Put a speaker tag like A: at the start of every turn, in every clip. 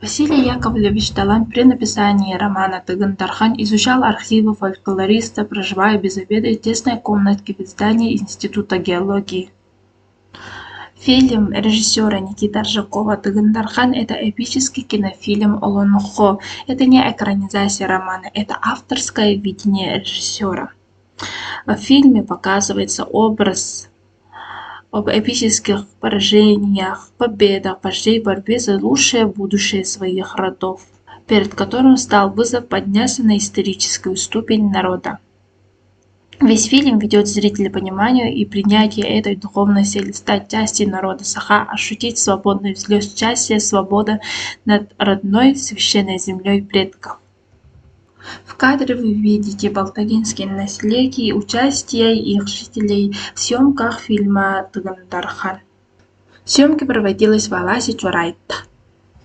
A: Василий Яковлевич Далан при написании романа «Тыгын Дархан» изучал архивы фольклориста, проживая без обеда в тесной комнатке в здании Института геологии. Фильм режиссера Никиты Аржакова «Тыгын Дархан» – это эпический кинофильм олоҥхо. Это не экранизация романа, это авторское видение режиссера. В фильме показывается образ об эпических поражениях, победах, вождей в борьбе за лучшее будущее своих родов, перед которым стал вызов подняться на историческую ступень народа. Весь фильм ведет зрителя к пониманию и принятию этой духовной силы, стать частью народа Саха, ощутить свободный взлет счастья, свобода над родной священной землей предков. В кадре вы видите Балтагинские наследие и участие их жителей в съемках фильма «Тыгын Дархан». Съемки проводились в Аласе Чурайта.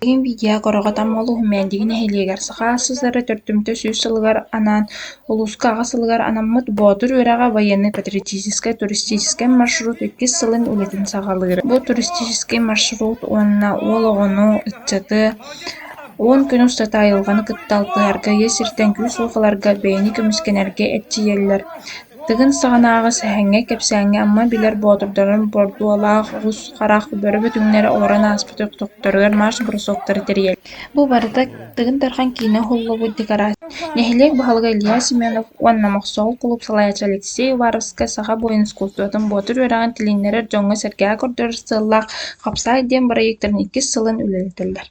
A: Билигин видео көрөҕүт Амма улууһун Мээндиги нэһилиэгэр Саха АССР төрдүмтэ 100 сылыгар анаан улууска аҕа сылыгар анаммыт Боотур үөрэҕэ военнай-патриотическай туристическай маршрут иккис сылын үлэтин саҕалыыр. Бу туристическай маршрут уонна уол оҕону, ыччаты 10 күн устата айылҕаны кытта алтыһарга, ийэ сиртэн күүс-уох ыларга, бэйэни көмүскэнэргэ эрчийэллэр. Тыгын саҕанааҕы сэһэҥҥэ, кэпсээҥҥэ Амма билэр боотурдарын Бордуолаах, Оҕус Харах, Бөрө Бөтүҥнэрэ олорон ааспыт өтөхтөрүгэр марш-бросоктары тэрийэллэр. Бу барыта Тыгын Дархан киинэ уһуллубут декорация. Нэһилиэк баһылыга Илья Семенов уонна Мохсоҕол кулууп салайааччы Алексей Уваровскай саха буойун искусствотын Боотур үөрэҕин тилиннэрэр дьоҥҥо-сэргэҕэ көрдөрөр сыаллаах «Хапсаай» диэн бырайыактарын иккис сылын үлэлэтэллэр.